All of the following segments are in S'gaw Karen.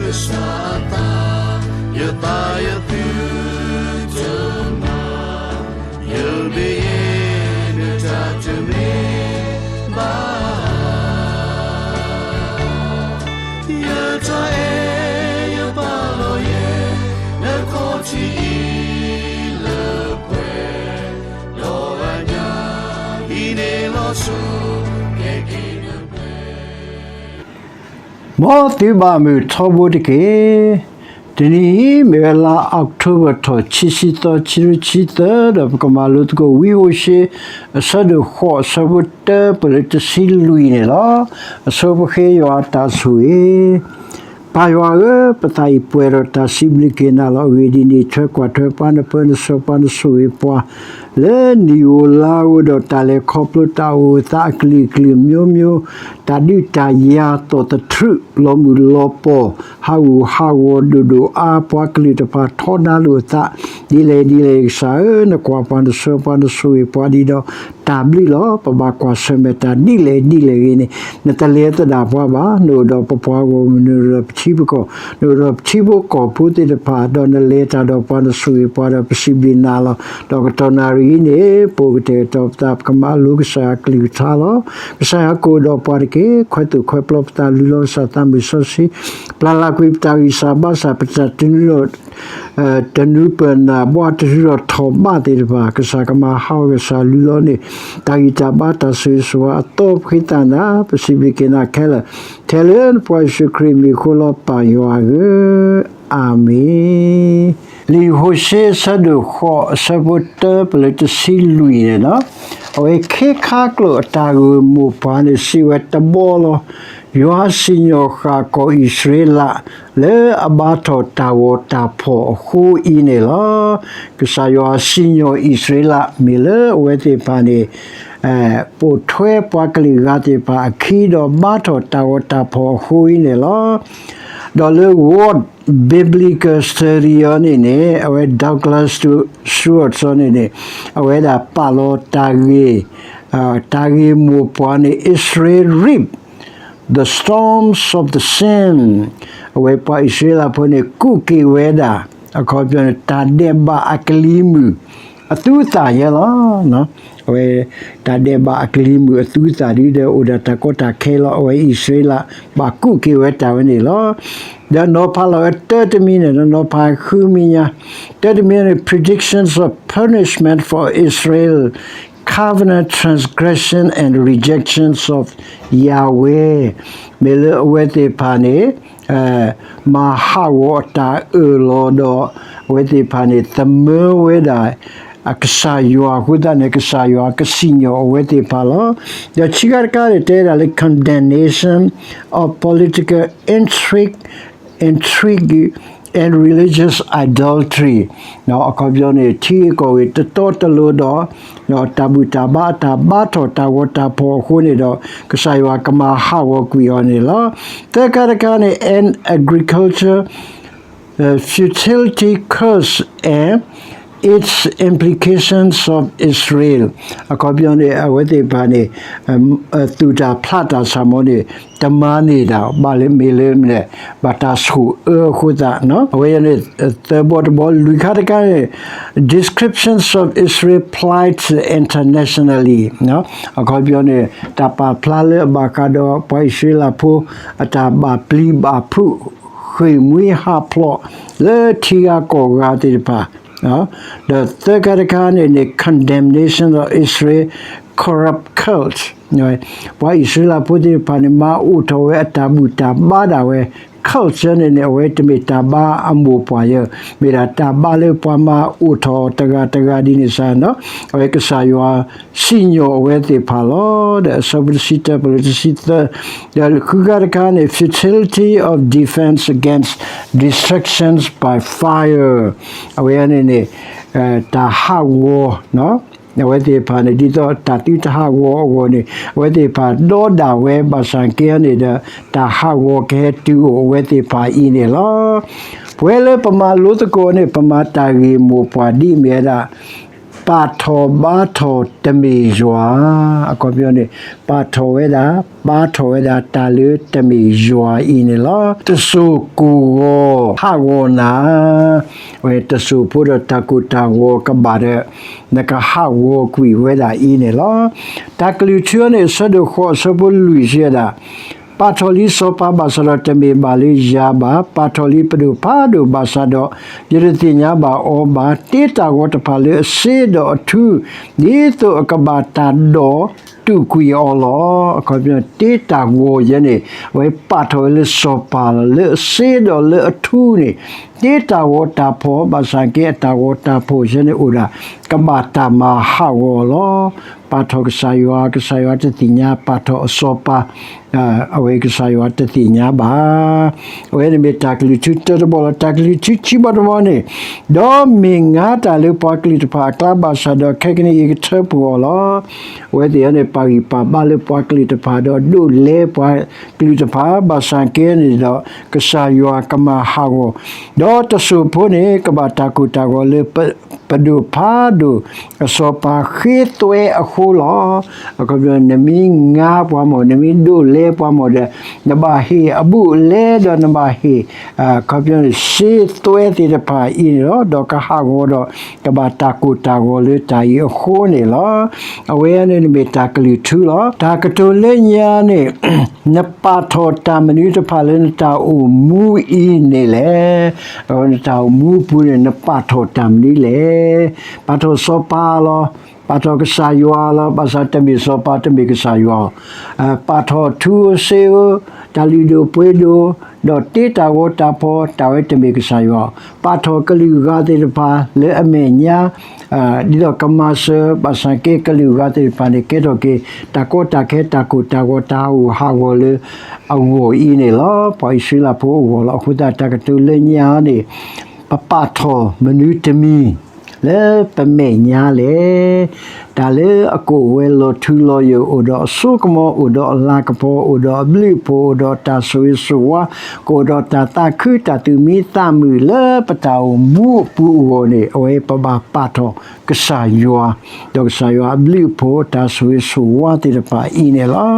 ကစၢ်အသး, ယသးယသုတမၤ, ယမ့ၢ်ယဲ နတၢ်တမ့ၢ်ဘၣ်. ယတၢ်အဲၣ်ယပာ်လီၤယဲ နခီၣ်ထံးအံၤလၢပှဲၤ, ဒီးအညၣ်အံၤန့ၣ်လီၤဆီ ကဲက့ၤနပှဲၤ မ်သုဘၣ်မုာ်ထီဘိတက့ၢ်. တနံၤအံၤ မ့ၢ်ဝဲလါအီးကထိဘၢၣ်ထီၣ် ခံဆံသီ ခံကထိခံဆံသၢ ဒီးပကမၤလိသကိး ဝံဧိၤၡ့ အဆၢဒိၣ်ဃိး အဆၢဖိတၢ ပလၢတဆံလွံၢ်န့ၣ်လီၤ. အဆိပဃ့ယွၤအတၢ်ဆိၣ်ဂ့ၤ ပၢ်ယွၤဧၢ, ပသးအံၤပှဲၤဒီးတၢ်စံးဘျုးက့ၤနၤလီၤ. အဂ့ၢ်ဒ်အံၤ, ထွဲကွၢ်ထွဲပှၤနပၢနဆှၢပှၤနဆိၣ်ဂ့ၤပှၤ လၢနံၣ်ဧိၤလါဧိၤဒီး တၢ်လဲၤခီဖျိတၢ်အိၣ်အသးအကလုာ်ကလုာ် မျိုးမျိုး, တၢ်ဒုးတၢ်ယၤ သီၣ်သထြုး လီၤမုၢ်လီၤပီၢ် ဟးဂူာ်ဟးဂီၤဒိၣ်ဒိၣ်အါ ပှၤကလုာ်တဖၣ်ထီဒါလိာ်အသး ဒ်လဲၣ်ဒ်လဲၣ် ကစၢ်ဧၢ, နကွၢ်ပှၤနဆှၢပှၤနဆိၣ်ဂ့ၤပှၤဒ်ဒီး တၢ်ဘျုးလီၤ. ပဘၣ်ကွၢ်ဆၢၣ်မဲာ်တၢ်ဒ်လဲၣ်ဒ်လဲၣ်ဂ့ၤန့ၣ် နတလဲၤသဒၣ်ပှၤဘၣ်. နအိၣ်ဒီးပပှၤဂီၢ်မုၢ်, နအိၣ်ဒီးပထံပကီၢ်, နအိၣ်ဒီးပထံဖိကီၢ်ဖိသ့ၣ်တဖၣ်, ဒီးနလဲၤတၢ်ဒီးပှၤ နဆိၣ်ဂ့ၤပှၤဒီး ပစံးဘျုးနၤလီၤ. ဒီးကတီၢ်နၣ်ရံၣ်အံၤန့ၣ် ပအိၣ်ကတဲာ်ကတီၤပသး ပကမၤလိကစၢ်ယွၤအကလုၢ်ကထါလီၤ. ကစၢ်ယွၤကအိၣ်ဒီးပှၤတက့ၢ်. ခွဲးသူၣ်ခွဲးပျီပသး လုၢ်လီၤကစၢ်သးမုၢ်စီဆှံ, ပျၢ်လၢကွံာ်ပတၢ်ဂံၢ်စၢ်ဘါစၢ် ပတၢ်တနုၤဒီး တနုၤပၢၢ်နၢ် ဘှါတထုးထီၣ်ထီၣ်ဘးသ့ၣ်တဖၣ် ကစၢ်ကမၤဟးဂီၤ ကစၢ်လုၢ်လီၤန့ၢ် တၢ်ဂံၢ်တၢ်ဘါ တၢ်ဆိၣ်ဂ့ၤဆိၣ်ဝါအသီ ပဃ့သးနၤ, ပစံးဘျုးက့ၤနၤခဲလၢာ် ထဲလၢနဖိယ့ၣ်ၡူးခရံာ်မံၤအဃိလီၤ ပၢ်ယွၤဧၢ, အၤမ့ၣ်. လံာ်ယဟိၤၡ့အဆၢဒိၣ်ဃိး အဆၢဖိတၢ ပလၢတဆံလွံၢ်န့ၣ်လီၤ. အဝဲခ့ခါကျိာ်အတၢ်ဂ့ၢ်မိၢ်ပှၢ်န့ၣ် စံးဝဲတဘီလီၤ. ယွၤစံၣ်ညီၣ်ဃာ်ကီၢ်အံၣ်စရ့လး လၢအဘါထီၣ်တၢ်ဂီၤတၢ်ဖီၣ်အဃိအံၤန့ၣ်လီၤ. ကစၢ်ယွၤစံၣ်ညီၣ်အံၣ်စရ့လး မ့ၢ်လၢအဝဲသ့ၣ်တဖၣ်န့ၣ် ပိာ်ထွဲပှၤကလုာ်ဂၤသ့ၣ်တဖၣ်အခံ ဒီးဘါထီၣ်တၢ်ဂီၤတၢ်ဖီၣ်အဃိအံၤန့ၣ်လီၤ. ဒီးလၢ World Biblical Study အံၤန့ၣ်န့ၣ် အဝဲ Douglas Stuart အံၤန့ၣ်န့ၣ် အဝဲဒၣ်ပာ်လီၤတၢ်ဂ့ၢ် တၢ်ဂ့ၢ်မိၢ်ပှၢ်န့ၣ် Israel reaped the storms of the same အဝဲပှၤအံၣ်စရ့လးဖိန့ၣ် ကူးက့ၤဝဲဒၣ် အခီပညီန့ၣ် တၢ်ဒဲးဘးအကလံၤမုၢ်အသူအသၣ်ယဲလီၤ. အဝဲ တၢ်ဒဲးဘးအကလံၤမုၢ်အသူအသၣ်ဒ်ဒီး အိၣ်ဒီးတၢ်ကီတၢ်ခဲလီၤ. အဝဲအံၣ်စရ့လး ဘၣ်ကူးက့ၤဝဲတၢ်ဝဲန့ၣ်လီၤ. ဒီးနီၤဖးလီၤဝဲတၢတမံၤန့ၣ် နီၤဖးဃုမံၤညါ, တၢတမံၤန့ၣ် predictions of punishment for Israel covenant transgression and rejections of Yahweh မ့ၢ်လၢအဝဲသ့ၣ်တဖၣ်န့ၣ် မၤဟးဂီၤအတၢ်အၢၣ်လီၤဒီး အဝဲသ့ၣ်တဖၣ်န့ၣ် သမၢဝဲဒၣ် အကစၢ်ယွၤအဃိသတးန့ၣ် ကစၢ်ယွၤကစံၣ်ညီၣ်အဝဲသ့ၣ်တဖၣ်လီၤ. ဒီးခံခါတခါန့ၣ် တဲဒၣ်လၢ condemnation of political intrigue, intrigue and religious idolatry အခီပညီန့ၣ် ထံဂ့ၢ်ကီၢ်ဂ့ၢ်တတီတလိၤဒီး တၢ်ဘူၣ်တၢ်ဘါအတၢ်ဘါထီၣ်တၢ်ဂီၤတၢ်ဖီၣ်အဃိန့ၣ်ဒီး ကစၢ်ယွၤကမၤဟးဂီၤကွံာ်အီၤန့ၣ်လီၤ. သၢခါတခါန့ၣ် an agriculture futility curse and its implications of Israel အခီပညီန့ၣ် အဝဲသ့ၣ်တဖၣ်န့ၣ် သူၣ်တၢ်ဖျးတၢ်ဆၣ်မီၤန့ၣ် တမၤန့ၢ်တၢ် ဘၣ်လၢမ့ၢ်လၢမနုၤလဲၣ် ဘၣ်တၢ်ဆိၣ်အၢအဃိသတး အဝဲန့ၣ် သၢဘီတဘီ လွံၢ်ခါတခါန့ၣ် descriptions of Israel plight internationally အခီပညီန့ၣ် တၢ်ပာ်ဖျါလၢအဘၣ်ဃးဒီးပှၤအံၣ်စရ့လးဖိ အတၢ်ဘၣ်ပျံၤဘၣ်ဖုး ဃ့ၢ်မှံဟးဖျိး လၢထံဂၤကီၢ်ဂၤသ့ၣ်တဖၣ် ဒီးသၢခါတခါန့ၣ်န့ၣ် condemnation of Israel corrupt cult ပှၤအံၣ်စရ့လးဖိသ့ၣ်တဖၣ်န့ၣ် မၤအိၣ်ထီၣ်ဝဲအတၢ်ဘူၣ်တၢ်ဘါဒၣ်ဝဲ culture န့ၣ်န့ၣ် အဝဲတမ့ၢ်တၢ်ဘါအမိၢ်ပှၢ်ယဲ မ့ၢ်ဒၣ်တၢ်ဘါလၢပှၤမၤအိၣ်ထီၣ်တဂၤတဂၤဒ်န့ၣ်စ့ၢ်နီၤ အဝဲကစၢ်ယွၤစံၣ်ညီၣ်အဝဲသ့ၣ်တဖၣ်လီၤ. ဒီးအဆၢဖိတဆံတၢ ပလၢတဆံသၢ ဒီးဃုခါတခါန့ၣ် futility of defense against destructions by fire အဝဲန့ၣ်န့ၣ် တၢ်ဟးဂီၤ အဝဲသ့ၣ်တဖၣ်န့ၣ် ဒ်သိးတၢ်သုတဟးဂီၤအဂီၢ်န့ၣ် အဝဲသ့ၣ်တဖၣ်ဒီဒၣ်ဝဲ ဘၣ်ဆၣ်က့န့ၣ်ဒီး တၢ်ဟးဂီၤကဟဲတုၤအိၣ်အဝဲသ့ၣ်တဖၣ်အံၤန့ၣ်လီၤ. ပဝဲလၢပမၤလိသကိးန့ၣ် ပမၤတၢ်ဂ့ၢ်မိၢ်ပှၢ်ဒ်မ့ၢ်ဝဲဒၣ် ပာ်ထီၣ်ဘါထီၣ်တမ့ၢ်ယွၤ, အခီပညီန့ၣ် ပာ်ထီၣ်ဝဲဒၣ် ဘါထီၣ်ဝဲဒၣ်တၢ်လၢတမ့ၢ်ယွၤအံၤန့ၣ်လီၤ. တစိၢ်ကိၢ်ဂီၤဟးဂီၤနၤ, ဝဲတစိၢ်ဖိဒီးတၢ်ကိၢ်တၢ်ဂီၤကဘၣ်ဒီး နကဟးဂီၤကွံာ်ဝဲဒၣ်အံၤန့ၣ်လီၤ. တၢ်ကလုၢ်ထူအံၤန့ၣ် အဆၢဒိၣ်ဃိး အဆၢဖိလွံၢ်စံးဝဲဒၣ်, ပာ်ထီၣ်လံစီၤပၤဘၣ်ဆၣ်ဒီးတမ့ၢ်ဘၣ်လၢယၤဘၣ်, ပာ်ထီၣ်လံပဒိၣ်ဖးဒိၣ်ဘၣ်ဆၣ်ဒီး ယတသ့ၣ်ညါဘၣ်အီၤဘၣ်, တ့တၢ်ဂီၤတဖၣ်လၢအစ့ဒီးအထူ, ဒ်သိးအကဘၣ်တၢ်ဒီးတူာ်ကွံာ်အီၤလီၤ. အခီပညီ တ့တၢ်ဂီၤယဲန့ၣ် အဝဲပာ်ထီၣ်ဝဲလၢစီၤပၤလီၤ, လၢအစ့ဒီးလၢအထူန့ၣ် တ့တၢ်ဂီၤတၢ်ဖီၣ်, ဘၣ်ဆၣ်က့အတၢ်ဂီၤတၢ်ဖီၣ်ယဲန့ၣ်အိၣ်ဒၣ် ကဘၣ်တၢ်မၤဟးဂီၤအီၤလီၤ. ပာ်ထီၣ်ကစၢ်ယွၤ, ကစၢ်ယွၤတသ့ၣ်ညါ, ပာ်ထီၣ်အစီၤပၤ အဝဲကစၢ်ယွၤတသ့ၣ်ညါဘၣ်. အဝဲန့ၣ်မ့ၢ်တၢ်ကလုၢ်ထူတၢတဘီလီၤ. တၢ်ကလုၢ်ထူခံဘီတဘီန့ၣ်, ဒီးမ့ၢ်ငါတၢ်လၢပှၤကလုာ်တဖၣ်အကျါဘၣ်ဆၣ်ဒီး ခဲကနံၣ်အံၤကထၢဖှိၣ်အီၤလီၤ. အဝဲသ့ၣ်အံၤန့ၣ် ပာ်ဂံၢ်ပာ်ဘါလၢပှၤကလုာ်တဖၣ်ဒီး ဒိးလဲပှၤကလုာ်တဖၣ်, ဘၣ်ဆၣ်က့န့ၣ်ဒီး ကစၢ်ယွၤကမၤဟးဂီၤ, ဒီးတစိၢ်ဖိန့ၣ် ကဘၣ်တၢ်ကိၢ်တၢ်ဂီၤလၢ ပဒိၣ်ဖးဒိၣ်အစီၤပၤဃ့သွဲအဃိလီၤ. အခီပညီ နမ့ၢ်ငါပှၤမ့ၢ် နမ့ၢ်ဒိးလဲပှၤမ့ၢ်ဒီး နဘၣ်ဟ့ၣ်အဘူးအလဲဒီးနဘၣ်ဟ့ၣ် အခီပညီန့ၣ် စ့သွဲသ့ၣ်တဖၣ်အံၤန့ၣ်လီၤ. ဒီးကဟးဂီၤဒီး ကဘၣ်တၢ်ကိၢ်တၢ်ဂီၤလၢတၢ်အံၤအဃိန့ၣ်လီၤ. အဝဲန့ၣ်မ့ၢ်တၢ်ကလုၢ်ထူလီၤ. တၢ်ကတိၤလၢညါန့ၣ် နပာ်ထီၣ်တၢ်မနုၤတဖၣ်လၢနတၢ်အိၣ်မူအံၤန့ၣ်လဲၣ်. နတၢ်အိၣ်မူအပူၤန့ၣ် နပာ်ထီၣ်တၢ်မနုၤလဲၣ်. ပာ်ထီၣ်စီၤပၤလီၤ, ပာ်ထီၣ်ကစၢ်ယွၤလီၤ, ဘၣ်ဆၣ်တမ့ၢ်စီၤပၤ တမ့ၢ်ကစၢ်ယွၤ, ပာ်ထီၣ်ထူဧိၤစ့ဧိၤ, တၢ်လုၢ်ဒိၣ်ပှ့ၤဒိၣ်, ဒီးတ့တၢ်ဂီၤတၢ်ဖီၣ် တၢ်ဝဲတမ့ၢ်ကစၢ်ယွၤ, ပာ်ထီၣ်ကလုာ်ဂၤသ့ၣ်တဖၣ်လၢအမဲာ်ညါ ဒ်သိးကမၤစၢၤ, ဘၣ်ဆၣ်က့ကလုာ်ဂၤသ့ၣ်တဖၣ်န့ၣ် ကဲထီၣ်က့ၤ တၢ်ကီတၢ်ခဲ တၢ်ကိၢ်တၢ်ဂီၤ တၢ်ဟးဂူာ်ဟးဂီၤလၢအဂီၢ်အံၤန့ၣ်လီၤ. ပှၤအံၣ်စရ့လးဖိအဂီၢ်လီၤ. အဃိသတးတၢ်ကတိၤလၢညါန့ၣ် ပပာ်ထီၣ်မနုၤတမံၤ လၢပမဲာ်ညါလဲၣ်. တၢ်လၢအကအိၣ်ဝဲလီၤထူလီၤယိာ် အိၣ်ဒီးအစိကမီၤ အိၣ်ဒီးအလၤကပီၤ အိၣ်ဒီးအဘျုးအဖှိၣ် အိၣ်ဒီးတၢ်ဆိၣ်ဂ့ၤဆိၣ်ဝါ ကအိၣ်ဒီးတၢ်သးခု တၢ်သူၣ်မံသးမုာ်လၢပတၢ်အိၣ်မူအပူၤအဂီၢ်န့ၣ် အဝဲပဘၣ်ပာ်ထီၣ်ကစၢ်ယွၤ, ဒီးကစၢ်ယွၤအဘျုးအဖှိၣ် တၢ်ဆိၣ်ဂ့ၤဆိၣ်ဝါသ့ၣ်တဖၣ်အံၤန့ၣ်လီၤ.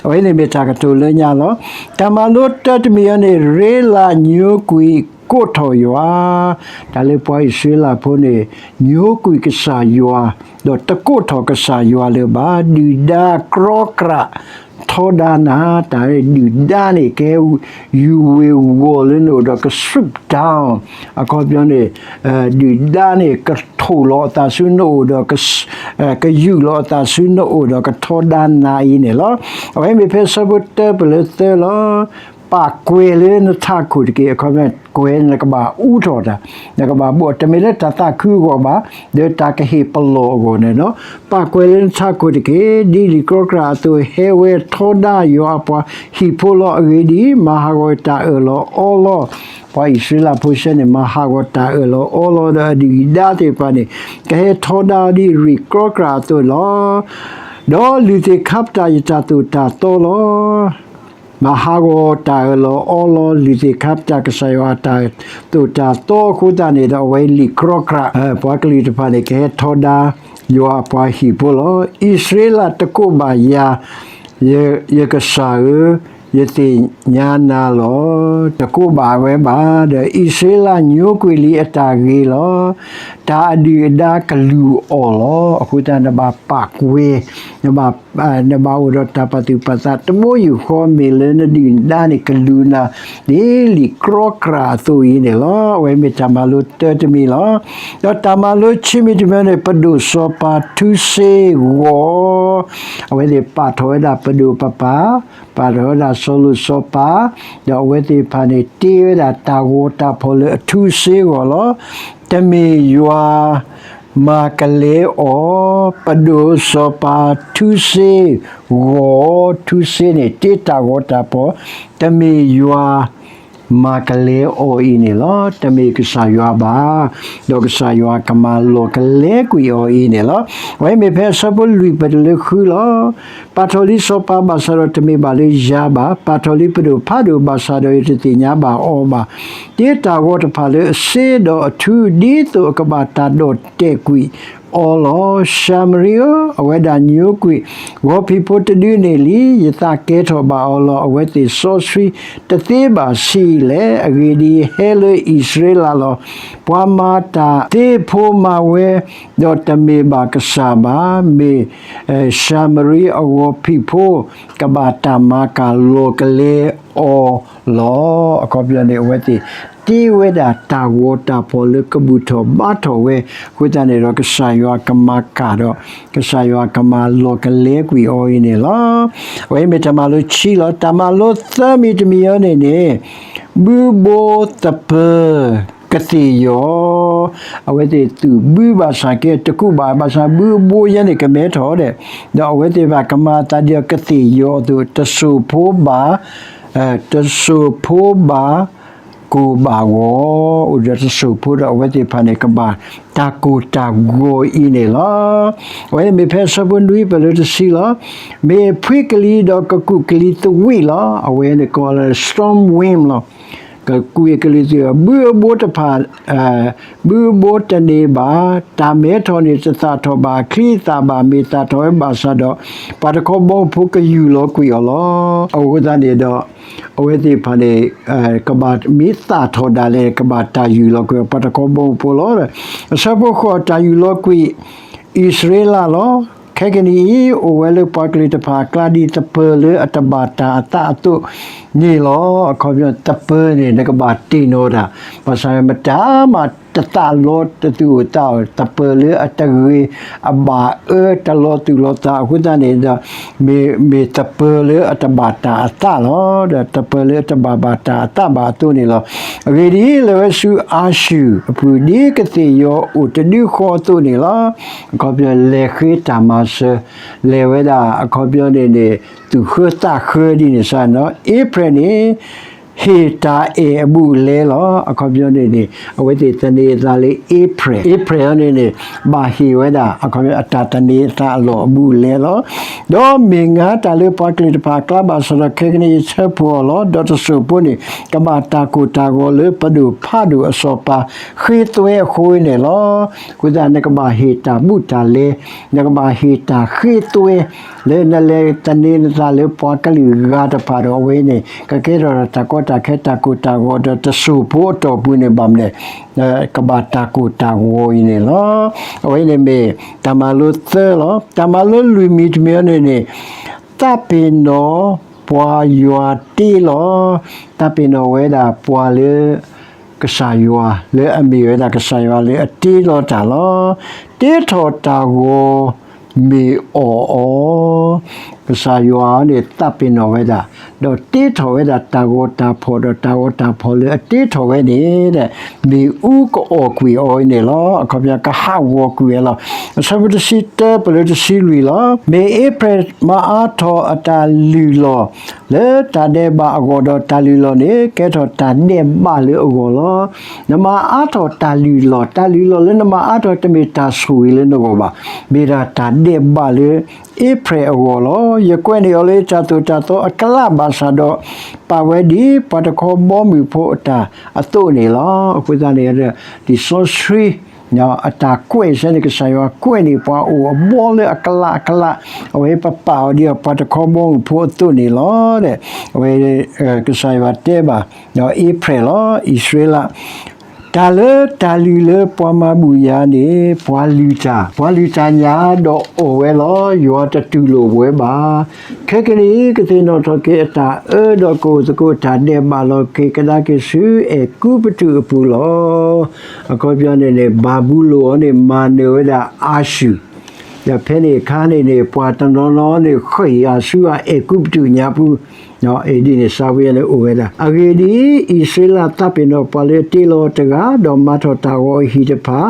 အဝဲန့ၣ်မ့ၢ်တၢ်ကတိၤလၢညါလီၤ. တၢ်မၤလိတၢတမံၤအံၤန့ၣ် ရ့လးညိကွံာ်ကိးထီၣ်ယွၤ, တၢ်လၢပှၤအံၣ်စရ့လးဖိန့ၣ် ညိကွံာ်ကစၢ်ယွၤ, ဒီးတကိးထီၣ်ကစၢ်ယွၤလၢၤဘၣ်, ဒုၣ်ဒါကြီကြး ထီဒါနၤ, တၢ်ဒုၣ်ဒါန့ၣ် ကဟဲယူၤဝ့ၤဝီၤလၢနအိၣ်ဒီးက swoop down, အခီပညီန့ၣ် ဒုၣ်ဒါန့ၣ် ကထိၣ်လီၤအသးဆူနအိၣ်ဒီး ကယူာ်လီၤအသးဆူနအိၣ်ဒီးကထီဒါနၤအံၤန့ၣ်လီၤ. အဝဲမ့ၢ်ဖဲဆၢဖိတၢပၢၢ်လၢသၢလီၤ. ပာ်ကွဲၤလၢနထးခိၣ်တက့ၢ်. အခီပညီ ကွဲၤန့ၣ် နကဘၣ်အူထီၣ်တၢ်, နကဘၣ်ဘိး တမ့ၢ်လၢတၢ်သးခုအဂီၢ်ဘၣ်, ဒီးတၢ်ကဟ့ၣ်ပလီၢ်အဂီၢ်န့ၣ်ဒီး ပာ်ကွဲၤလၢနထးခိၣ်တက့ၢ်. ဒ်လံာ်ကြီကြးအသိး ဟဲဝဲထီဒါယွၤအပှၤဟံၣ်ဖိလီၤ. အဂ့ၢ်ဒ်အံၤ, မၤဟးဂီၤတၢ်အၢၣ်လီၤအီလီၤ, ပှၤအံၣ်စရ့လးဖိဆဲန့ၣ် မၤဟးဂီၤတၢ်အၢၣ်လီၤအီလီၤဒီးအဒုၣ်အဒါသ့ၣ်တဖၣ်န့ၣ် ကဟဲထီဒါဒ်လံာ်ကြီကြးအသိးလီၤ. ဒီးလုၢ်သ့ၣ်ခါပတာ်ယတၢ်သိၣ်တၢ်သီလီၤ. မၤဟးဂီၤတၢ်အၢၣ်လီၤအီလီၤ လုၢ်သ့ၣ်ခါပတာ်ကစၢ်ယွၤအတၢ်သိၣ်တၢ်သီအဃိသတးန့ၣ်ဒီး အဝဲလံာ်ကြီကြး ပှၤကလုာ်တဖၣ်န့ၣ် ကဟဲထီဒါယွၤအပှၤဟံၣ်ဖိလီၤ. အံၣ်စရ့လးတကိးဘၣ်ယၤ, ယကစၢ်ဧၢ, ယသ့ၣ်ညါနၤလီၤ. တကိးဘၣ်ဝဲဘၣ်, ဒီးအံၣ်စရ့လးညိကွံာ်လံအတၢ်ဂ့ၤလီၤ. တၢ်အဒုၣ်အဒါကလူၤအီၤလီၤ. အဃိသတး နဘၣ်ပာ်ကွဲၤ, နဘၣ် နဘၣ်အိၣ်ဒီးတၢ်ပာ်သူၣ်ပာ်သး တဘိယူၢ်ဃီ မ့ၢ်လၢနဒုၣ်နဒါန့ၣ် ကလူၤနၤ ဒ်လံာ်ကြီကြးအသိးအံၤန့ၣ်လီၤ. အဝဲမ့ၢ်တၢ်မၤလိတၢတမံၤလီၤ. ဒီးတၢ်မၤလိခံမံၤတမံၤန့ၣ် ပဒိၣ်စီၤပၤထူစ့ဂီၤ, အဝဲသ့ၣ်ပာ်ထီၣ်ဝဲဒၣ်ပဒိၣ်ပပၢ်, ပာ်ထီၣ်ဝဲဒၣ်စီၤလိာ်စီၤပၤ, ဒီးအဝဲသ့ၣ်တဖၣ်န့ၣ် တ့ဝဲဒၣ်တၢ်ဂီၤတၢ်ဖီၣ်လၢအထူစ့အဂီၢ်လီၤ. တမ့ၢ်ယွၤ မၤကလဲအီၤ, ပဒိၣ်စီၤပၤထူစ့ဂီၤ, ထူစ့န့ၣ် တ့တၢ်ဂီၤတၢ်ဖီၣ်, တမ့ၢ်ယွၤ မၤကလဲအီၤအံၤန့ၣ်လီၤ. တမ့ၢ်ကစၢ်ယွၤဘၣ်, ဒီးကစၢ်ယွၤကမၤလီၤကလဲကွံာ်အီၤအံၤန့ၣ်လီၤ. အဝဲမ့ၢ်ဖဲအဆၢဖိလွံၢ်ပၢၢ်တုၤလၢဃုလီၤ. ပာ်ထီၣ်လံစီၤပၤဘၣ်ဆၣ်ဒီးတမ့ၢ်ဘၣ်လၢယၤဘၣ်, ပာ်ထီၣ်လံပဒိၣ်ဖးဒိၣ်ဘၣ်ဆၣ်ဒီးယတသ့ၣ်ညါဘၣ်အီၤဘၣ်. တ့တၢ်ဂီၤတဖၣ်လၢအစ့ဒီးအထူ ဒ်သိးအကဘၣ်တၢ်ဒီၣ်တဲာ်ကွံာ် အီၤလီၤ. ၡၤမရံဧၢ, အဝဲဒၣ်ညိကွံာ်ဂီၤဖံးဖိတဒုန့ၣ်လံ, ယသးကဲထီၣ်ဘၣ်အီၤလီၤ. အဝဲသ့ၣ်စီဆှံတသ့ဘၣ်ဆံးလဲၣ်. အဂ့ၢ်ဒ်အံၤ, ဟဲလၢအံၣ်စရ့လးလီၤ. ပှၤမၤတၢ်သ့ဖိမၤဝဲ, ဒီးတမ့ၢ်ဘၣ်ကစၢ်ဘၣ်. မ့ၢ်ၡၤမရံအဂီၤဖံးဖိ ကဘၣ်တၢ်မၤကၢ်လီၤကလဲအီၤလီၤ. အခီပညီန့ၣ် အဝဲသ့ၣ်တ့ဝဲဒၣ်တၢ်ဂီၤတၢ်ဖီၣ်လၢကဘူၣ်ထီၣ်ဘါထီၣ်ဝဲ, အဃိသတးန့ၣ်ဒီး ကစၢ်ယွၤကမၤကၢ်ဒီး ကစၢ်ယွၤကမၤလီၤကလဲကွံာ်အီၤအံၤန့ၣ်လီၤ. အဝဲမ့ၢ်တၢ်မၤလိခံလီၤ. တၢ်မၤလိသၢမံၤတမံၤအံၤန့ၣ်န့ၣ်, ဘုဘိသပၢၤကသ့ၣ်ယီၤ, အဝဲသ့ၣ်သူၣ်ဘုဘၣ်ဆၣ်ကဲတကူးဘၣ်, ဘၣ်ဆၣ်ဘုအဘိယဲန့ၣ်ကမဲထီၣ်ဒဲး, ဒီးအဝဲသ့ၣ်ဘၣ်ကမၤအသးဒ်အံၤကသ့ၣ်ယီၤအသိး, တစိၢ်ဖိဘၣ် တစိၢ်ဖိဘၣ်ကိၢ်ဘၣ်ဂီၤ, အိၣ်ဒီးတစိၢ်ဖိဒီးအဝဲသ့ၣ်တဖၣ်န့ၣ် ကဘၣ်တၢ်ကိၢ်တၢ်ဂီၤအံၤန့ၣ်လီၤ. အဝဲမ့ၢ်ဖဲအဆၢဖိနွံပၢၢ်လၢတဆံလီၤ. မ့ၢ်ဖှံကလံၤဒီးကကူးကလံၤသဝံးလီၤ. အဝဲန့ၣ်ကိးလၢ storm wind လီၤ. ကကူးကလံၤသဝံး, ဘုအဘိတဖၣ် ဘုအဘိတန့ၢ်ဘၣ်, တၢ်မဲထီၣ်န့ၣ်တသၣ်ထီၣ်ဘၣ်အချံအသၣ်ဘၣ်, မ့ၢ်သၣ်ထီၣ်ဝဲဘၣ်ဆၣ်ဒီး ပှၤတခီဘီမုၢ်ဖိကယူၢ်လီၤကွံာ်အီၤလီၤ. အဃိသတးန့ၣ်ဒီး အဝဲသ့ၣ်တဖၣ်န့ၣ် ကဘၣ်မ့ၢ်သၣ်ထီၣ်ဒၣ်လဲာ် ကဘၣ်တၢ်ယူၢ်လီၤကွံာ်အီၤ ပှၤတခီဘီမုၢ်ဖိလီၤ. အဆၢဖိဃိး တၢ်ယူၢ်လီၤကွံာ်အံၣ်စရ့လးလီၤ. ခဲကနံၣ်အံၤ အိၣ်ဝဲလၢပှၤကလုာ်တဖၣ်အကျါဒ်သပၢၤလၢအတဘၣ်တၢ်အသးအသိးန့ၣ်လီၤ. အခီပညီ သပၢၤန့ၣ် နကဘၣ်တ့ၢ်နီၣ်တၢ်, ဘၣ်ဆၣ်မတၤမးတသးလီတသူၣ်အိၣ်သးအိၣ်, သပၢၤလၢအတဂ့ၤ အဘၣ်အၢတလီၤသူၣ်လီၤသး အဃိသတးန့ၣ်ဒီး မ့ၢ်သပၢၤလၢအတဘၣ်တၢ်အသးလီၤ. ဒီးသပၢၤလၢအတဘၣ်ဘၣ်တၢ်အသးဘၣ်အသိးန့ၣ်လီၤ. အဂ့ၢ်ဒ်အံၤ, လဲၤဝဲဆူအၤၡူၢ်အပူၤ ဒ်ကသ့ၣ်ယီၤအိၣ်တဒုဃီအသိးန့ၣ်လီၤ. အခီပညီ လဲၤဃ့တၢ်မၤစၢၤ, လဲၤဝဲဒၣ် အခီပညီန့ၣ်န့ၣ် သူၣ်ဃၢသးဃၢဒ်န့ၣ်စ့ၢ်ကီးန့ၣ်လီၤ. အ့ဖြဲၣ်န့ၣ် ဟ့ၣ်တၢ်အဲၣ်အဘူးအလဲလီၤ. အခီပညီန့ၣ်န့ၣ် အဝဲသ့ၣ်သန့ၤအသးလၢအ့ဖြဲၣ်, အ့ဖြဲၣ်အံၤန့ၣ်န့ၣ် ဘၣ်ဟ့ၣ်ဝဲဒၣ် အခီပညီ အတၢ်သန့ၤအသးအလီၢ်အဘူးအလဲလီၤ. ဒီးမ့ၢ်ငါတၢ်လၢပှၤကလုာ်တဖၣ်အကျါဘၣ်ဆၣ်ဒီး ခဲကနံၣ်အံၤဆၢဖှိၣ်အီၤလီၤ. ဒီးတစိၢ်ဖိန့ၣ် ကဘၣ်တၢ်ကိၢ်တၢ်ဂီၤလၢပဒိၣ်ဖးဒိၣ်အစီၤပၤဃ့သွဲအဃိန့ၣ်လီၤ. အဃိသတး နကဘၣ်ဟ့ၣ်တၢ်ဘူးတၢ်လဲ, နကဘၣ်ဟ့ၣ်တၢ်ဃ့သွဲ လၢနလဲၤသန့ၤနသးလၢပှၤကလုာ်ဂၤတဖၣ်ဒီး အဝဲန့ၣ် ကကဲထီၣ်တၢ်ကီတၢ်ခဲ တၢ်ကိၢ်တၢ်ဂီၤ ဒီးတစိၢ်ဖိအတီၢ်ပူၤန့ၣ် ဘၣ်မနုၤလဲၣ်, ကဘၣ်တၢ်ကိၢ်တၢ်ဂီၤအံၤန့ၣ်လီၤ. အဝဲန့ၣ်မ့ၢ်တၢ်မၤလိသၢလီၤ. တၢ်မၤလိလွံၢ်မံၤတမံၤအံၤန့ၣ်န့ၣ် သးပ့ၤနီၣ်ပှၤယွၤတ့လီၤ. သးပ့ၤနီၣ်ဝဲဒၣ်ပှၤလၢ ကစၢ်ယွၤ လၢအမ့ၢ်ဝဲဒၣ်ကစၢ်ယွၤလၢအတ့လီၤတၢ်လီၤ. တ့ထီၣ်တၢ်ဂီၤမ့ၢ်အီၣ်အီၤ, ကစၢ်ယွၤန့ၣ်သးပ့ၤနီၣ်ဝဲဒၣ်, ဒီးတ့ထီၣ်ဝဲဒၣ်တၢ်ဂီၤတၢ်ဖီၣ် ဒီးတၢ်ဂီၤတၢ်ဖီၣ်လၢအတ့ထီၣ်ဝဲန့ၣ် မ့ၣ်အူကအီၣ်ကွံာ်အီၤန့ၣ်လီၤ. အခီပညီ ကဟးဂီၤကွံာ်ဝဲလီၤ. အဆၢဖိတဆံတၢပၢၢ်လၢတဆံလွံၢ်လီၤ. မ့ၢ်အ့ဖြဲၣ်မၤအါထီၣ်အတၢ်လုၢ်လီၢ် လၢတၢ်ဒဲးဘးအဂီၢ်ဒီး တၢ်လုၢ်လီၢ်န့ၣ် ကဲထီၣ်တၢ်ဒဲးဘးလၢအဂီၢ်လီၤ. နမၤအါထီၣ်တၢ်လုၢ်လီၢ်, တၢ်လုၢ်လီၢ်လၢနမၤအါထီၣ်တမ့ၢ်တၢ်ဆိၣ်ဂ့ၤလၢနဂီၢ်ဘၣ်, မ့ၢ်ဒၣ်တၢ်ဒဲးဘးလၢအ့ဖြဲၣ်အဂီၢ်လီၤ. ယကွဲးန့ၢ်အီၤလၢတၢ်သိၣ်တၢ်သီအကျါဘၣ်ဆၣ်ဒီး ပာ်ဝဲဒ်ပှၤတခီဘီမုၢ်ဖိအတၢ်အသိးန့ၣ်လီၤ. အဃိသတးန့ၣ် လံာ်စီဆှံ အတၢ်ကွဲးစ့ၢ်န့ၣ် ကစၢ်ယွၤကွဲးန့ၢ်ပှၤအိၣ်အဘီလၢအကျးအကျး, အဝဲပပာ်အီၤဒ်အပှၤတခီဘီမုၢ်ဖိအသိးန့ၣ်လီၤ. အဝဲ ကစၢ်ယွၤတဲဘၣ် အ့ဖြဲၣ်လီၤ, အံၣ်စရ့လး, တၢ်လၢတၢ်လုၢ်လၢပှၤမၤဘူၣ်ယၤန့ၣ် ပှၤလုၢ်တၢ်, ပှၤလုၢ်တၢ်ညါဒီးအီၣ်ဝဲလီၤ. ယွၤတတူၢ်လိာ်ဝဲဘၣ်. ခဲကနံၣ်အံၤ ကသ့ၣ်နီၣ်ထီၣ်က့ၤအတၢ်အၢဒီးကအိၣ်သကိးတၢ်ဒဲးဘးလီၤက့ၤကဒါက့ၤဆူ အဲၤကူပတူးအပူၤလီၤ. အခီပညီန့ၣ်န့ၣ် ဘၤဘူလိၣ်အံၤန့ၣ် မၤနၢၤဝဲဒၣ်အၤၡူၢ်, ဒီးဖဲန့ၣ်အခါန့ၣ်န့ၣ် ပှၤတနီၤနီၤန့ၣ် ဃ့ၢ်အီၤဆူအအဲၤကူပတူးညါပူၤ ဒ်န့ၣ် စါဝံယၤန့ၣ်အိၣ်ဝဲဒၣ်. အဂ့ၢ်ဒ်အံၤ, အံၣ်စရ့လးသးပ့ၤနီၣ်ပှၤလၢအတ့လီၤတဂၤ, ဒီးမၤထီၣ်တၢ်ဂီၤအဟံၣ်တဖၣ်,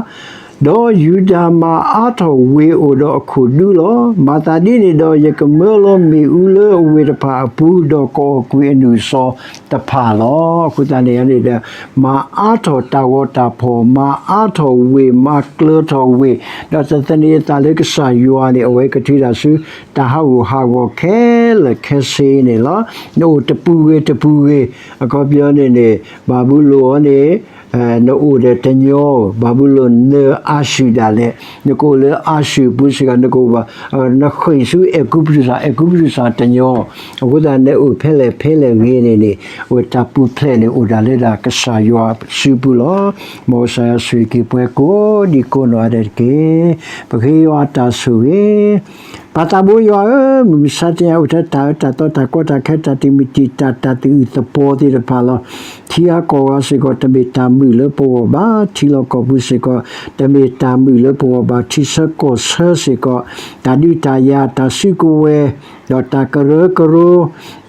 ဒီးယူဒၤမၤအါထီၣ်ဝ့ၢ်အိၣ်ဒီးအခိၣ်ဒူလီၤ. မၤသးဒ်န့ၣ်ဒီး ယကမၢလီၤမ့ၣ်အူလၢအဝ့ၢ်တဖၣ်အပူၤ, ဒီးကအီၣ်ကွံာ်အနုာ်စီၤတဖၣ်လီၤ. အဃိသတးန့ၣ်န့ၣ်ဒီး မၤအါထီၣ်တၢ်ဂီၤတၢ်ဖီၣ်, မၤအါထီၣ်ဝ့ၢ်, မၤကျၢၤထီၣ်ဝ့ၢ်, ဒီးတသန့ၤအသးလၢကစၢ်ယွၤန့ၣ် အဝဲကထုးတၢ်ဆူ တၢ်ဟးဂူာ်ဟးဂီၤခဲလၢာ်ခဲဆ့န့ၣ်လီၤ. နအိၣ်တပူၤဂ့ၤတပူၤဂ့ၤ, အခီပညီန့ၣ်န့ၣ် ဘၤဘူလိၣ်အံၤန့ၣ် နအိၣ်ဒီးတညီ, ဘၤဘူလိၣ်နၢၤ နကအိၣ်လၢအၤၡူၢ်ဒၣ်လဲာ်, နကအိၣ်လၢအၤၡူၢ်ပူၤစ့ၢ်ကီး, နကအိၣ်ဘၣ်, နဃ့ၢ်ဆူအဲၤကူပတူးစ့ၢ်, အဲၤကူပတူးစ့ၢ်တညီ, အဃိသတးနအိၣ်ဖဲလဲၣ်ဖဲလဲၣ်ဂ့ၤန့ၣ်န့ၣ်, အဝဲတၢ်ပူၤဖျဲးန့ၣ်အိၣ်ဒၣ်လၢဒၣ်ကစၢ်ယွၤစုပူၤလီၤ. မ်ကစၢ်ယွၤဆိၣ်ဂ့ၤက့ၤပှၤကိးဒံကိးနီၢ်ဂၤဒဲးတက့ၢ်. ပဃ့ယွၤအတၢ်ဆိၣ်ဂ့ၤ ပၢ်သးဘိယွၤဧၢ, မုၢ်မဆါတနံၤအံၤ အိၣ်ထဲတၢ်အၢတၢ်သီတၢ်ကီတၢ်ခဲတၢ်တံာ်မုၢ်တံာ်တာ်တၢ်သူၣ်အုးသးပှီၤသ့ၣ်တဖၣ်လီၤ. ထံဂၤကီၢ်ဂၤစ့ၢ်ကီး တမ့ၢ်တၢ်မုာ်လၢပဂီၢ်ဘၣ်, ထံလီၢ်ကီၢ်ပူၤစ့ၢ်ကီး တမ့ၢ်တၢ်မုာ်လၢပဂီၢ်ဘၣ်, ထံဆၢကီၢ်ဆၢစ့ၢ်ကီး တၢ်ဒုးတၢ်ယၤ တၢ်စုကဝဲၤ ဒီးတၢ်ကရၢကရိ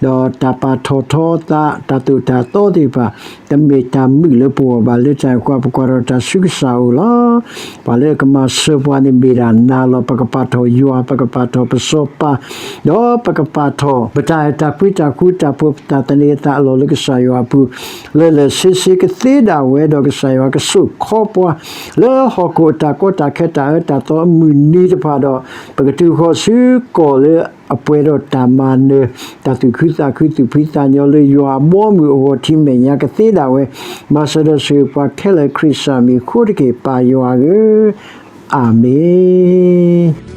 ဒီးတၢ်ပာ်ထီၣ်ထီအသး တၢ်သိၣ်တၢ်သီသ့ၣ်တဖၣ် တမ့ၢ်တၢ်မုာ်လၢပဂီၢ်ဘၣ်. လၢတၢ်အံၤအဃိ ပကွၢ်ထီၣ်တၢ်ဆူကစၢ်အအိၣ်လီၤ. ပှၤလၢကမၤစၢၤပှၤန့ၣ်မ့ၢ်ဒၣ်နၤလီၤ. ပကပာ်ထီၣ်ယွၤ, ပကပာ်ထီၣ်ပစီၤပၤ, ဒီးပကပာ်ထီၣ် ပတၢ်အဲၣ်တၢ်ကွံတၢ်ဃူတၢ်ဖိး ပတၢ်သန့ၤအသးအလီၢ်လၢကစၢ်ယွၤအပူၤ လၢာ်လၢာ်ဆ့ဆ့ကသ့ဒၣ်ဝဲ, ဒီးကစၢ်ယွၤကစိာ်ခီပှၤ လၢဟီၣ်ခိၣ်တၢ်ကီတၢ်ခဲတၢ်အၢတၢ်သီအမုၢ်နံၤတဖၣ်ဒီး ပကတုၤဃီၤဆူကီၢ်လၢအပှဲၤဒီးတၢ်မၤနၢၤ တၢ်သူၣ်ခုသးခု သူၣ်ဖှံသးညီ လၢယွၤအဘီအမုၢ်အဂီၢ်ထံးမဲာ်ညါကသ့ဒၣ်ဝဲ, မၤစၢၤဒီးဆိၣ်ဂ့ၤပှၤခဲလၢာ် ခရံာ်ကစၢ်မံၤအဃိတက့ၢ် ပၢ်ယွၤဧၢ, အၤမ့ၣ်.